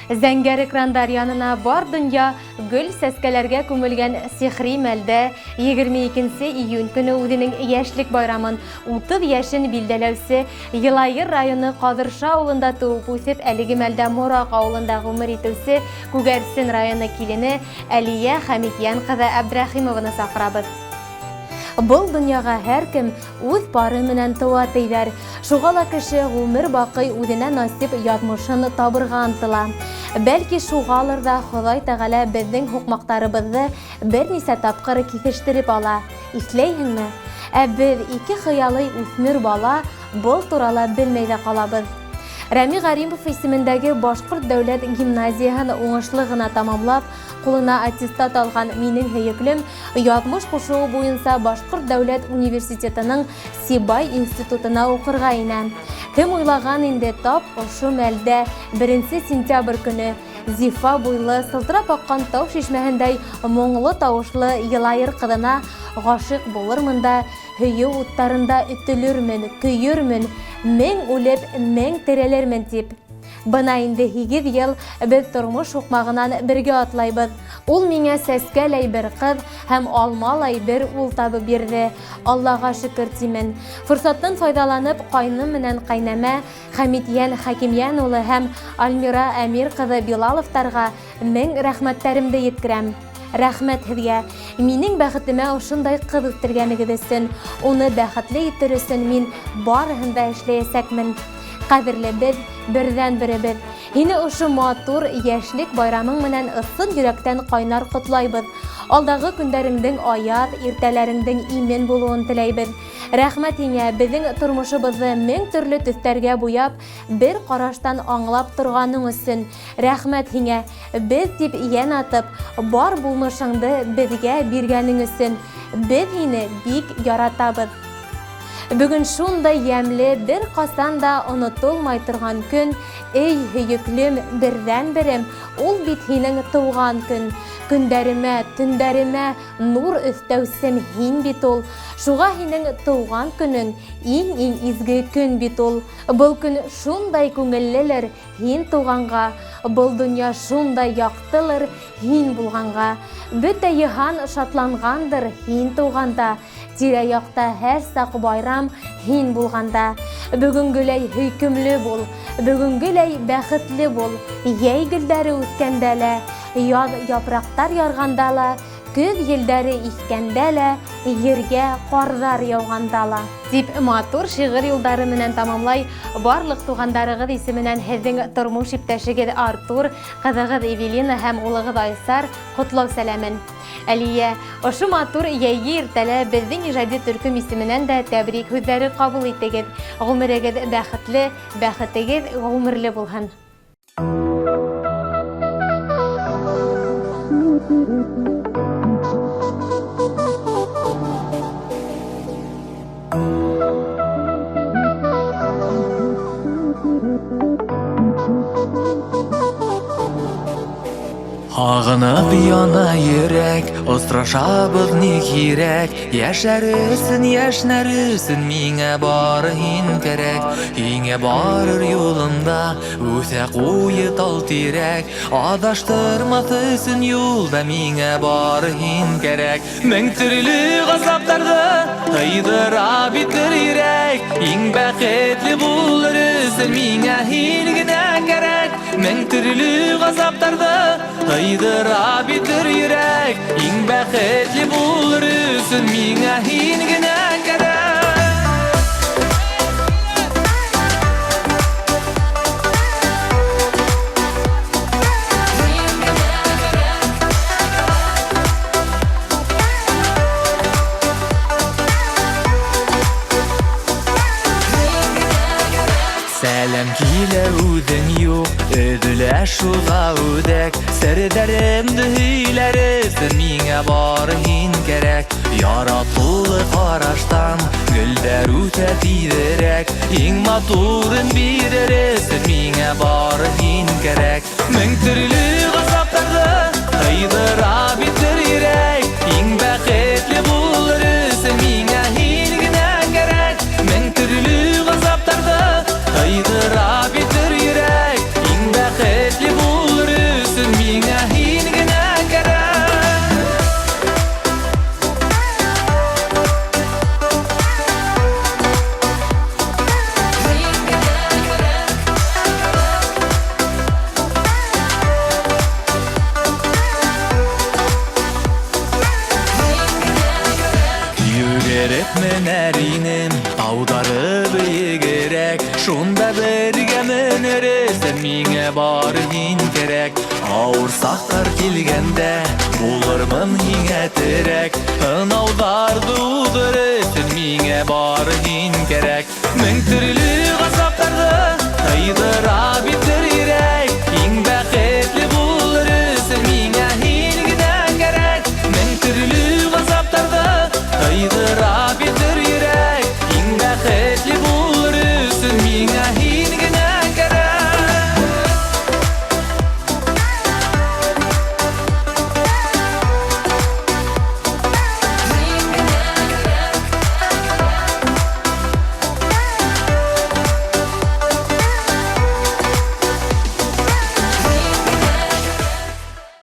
Зәңгәр экрандар янына бар дөнья гөл сәскәләргә күмелгән сихри мәлдә 22 июнь көне үзенең яшьлек байрамын 30 яшен билдәләүче Елаер районы Кадырша авылында туып үсеп, әлеге мәлдә Морак авылында гомер итүче Күгәрсен районы килене Әлия Хәмитьян кызы Әбдрәхимованы чакырабыз. Был дөньяга һәркем үз пары менән туа диләр. Шуға ла кеше ғүмер баҡый үҙенә насип яҙмышын табырға ынтыла. Бәлки шуғалыр ҙа Хоҙай Тәғәлә беҙҙең һуҡмаҡтарыбыҙҙы бер нисә тапҡыр киҫештереп ала. Иҫләйһеңме? Ә беҙ ике хыялый үҫмер бала был турала белмәй ҙә ҡалабыҙ. Рәми Ғаримов исемендәге Башҡорт дәүләт гимназияһын уңышлы ғына тамамлап, ҡулына аттестат алған минең һөйөклөм яҙмыш ҡушыуы буйынса Башҡорт дәүләт университетының Сибай институтына уҡырға инә. Кем уйлаған инде тап ошо мәлдә 1 сентябрь көнө зифа буйлы, сылтырап аҡҡан тау шишмәһендәй моңло тауышлы Йылайыр ҡыҙына ғашиҡ булырмын да, һөйөү уттарында өтөлөрмөн, көйөрмөн, мең үлеп, мең терелермен тип. Бына инде 8 йыл беҙ тормош һуҡмағынан бергә атлайбыҙ. Ул миңә сәскәләй бер ҡыҙ һәм алмалай бер ул табып бирҙе. Аллаға шөкөр тимен. Форсаттан файҙаланып, ҡайным менән ҡайнәмә Хәмитйән Хәкимйән улы һәм Альмира Әмир ҡыҙы Билаловтарға мең рәхмәттәремде еткерәм. Рәхмәт һеҙгә. Минең бәхетемә ошондай ҡыҙ үҫтергәнегеҙ өсөн, уны бәхетле итер өсөн мин барыһын да эшләйәсәкмен. Ҡәҙерлебеҙ, берҙән-беребеҙ. Һине ошо матур йәшлек байрамың менән ысын йөрәктән ҡайнар ҡотлайбыҙ. Алдағы көндәреңдең аяҙ, иртәләреңдең имен булыуын теләйбеҙ. Рәхмәт һиңә, беҙҙең тормошобоҙҙо мең төрлө төҫтәргә буяп, бер ҡараштан аңлап торғаның өсөн. Рәхмәт һиңә, беҙ тип йән атып, бар булмышыңды беҙгә биргәнең өсөн. Беҙ һине бик яратабыҙ. Бөгөн шундай йәмле, бер ҡасан да онотолмай торған көн. Эй, һөйөклөм, берҙән-берем, ул бит һинең тыуған көн. Көндәремә, төндәремә нур өҫтәүсем һин бит ул. Шуға һинең тыуған көнөң иң-иң изге көн бит ул. Был көн шундай күңеллелер һин тыуғанға, был донъя шундай яҡтылыр һин булғанға. Бөтә йыһан шатланғандыр һин тыуғанда, тирә-яҡта һәр саҡ байрам һин булғанда. Бөгөнгөләй һөйкөмлө бул, бөгөнгөләй бәхетле бул. Йәй гөлдәре үҫкәндә лә, яҙ япраҡтар ярғанда ла, көҙ елдәре иҫкәндә лә, ергә ҡарҙар яуғанда ла. Тип матур шиғыр юлдары менән тамамлай барлыҡ туғандарығыҙ исеменән һеҙҙең тормош иптәшегеҙ Артур, ҡыҙығыҙ Эвелина һәм улығыҙ Айсар ҡотлау сәләмен. Әлиә, ошо матур йәйге иртәлә беҙҙең ижади төркөм исеменән дә тәбрик һүҙҙәре ҡабул итегеҙ. Ғүмерегеҙ бәхетле, бәхетегеҙ ғүмерле булһын. Һағынып яна йөрәк, осрашабыҙ ни кирәк? Йәшәр өсөн, йәшнәр өсөн миңә бары һин кәрәк. Һиңә барыр юлымда үҫә ҡуйы тал тирәк. Аҙаштырмаҫ өсөн юлда миңә бары һин кәрәк. Мең төрлө ғазаптарҙы һыйҙыра бит бер йөрәк. Иң бәхетле булыр өсөн миңә һин генә кәрәк. Мең төрлө ғазаптарҙы һыйҙыра бит бер йөрәк. Иң бәхетле булыр өсөн миңә һин генә кәрәк. Сәләм килә үҙең юҡ, өҙөлә шуға үҙәк. Серҙәремде һөйләр өсөн миңә бары һин кәрәк. Яратыулы ҡараштан гөлдәр үҫә тиҙерәк. Иң матурын бирер өсөн миңә бары һин кәрәк. Мең төрлө ғазаптарҙы һыйҙыра бит бер йөрәк. Иң бәхетле булыр өсөн миңә һин генә кәрәк. Мең төрлө ғазаптарҙы һыйҙыра бит бер йөрәк. Иң бәхетле булыр Шунда бергә менер өсөн миңә бары һин кәрәк. Ауыр саҡтар килгәндә булырмын һиңә терәк. Һынауҙарҙы уҙыр өсөн миңә бары һин кәрәк. Мең төрлө ғазаптар.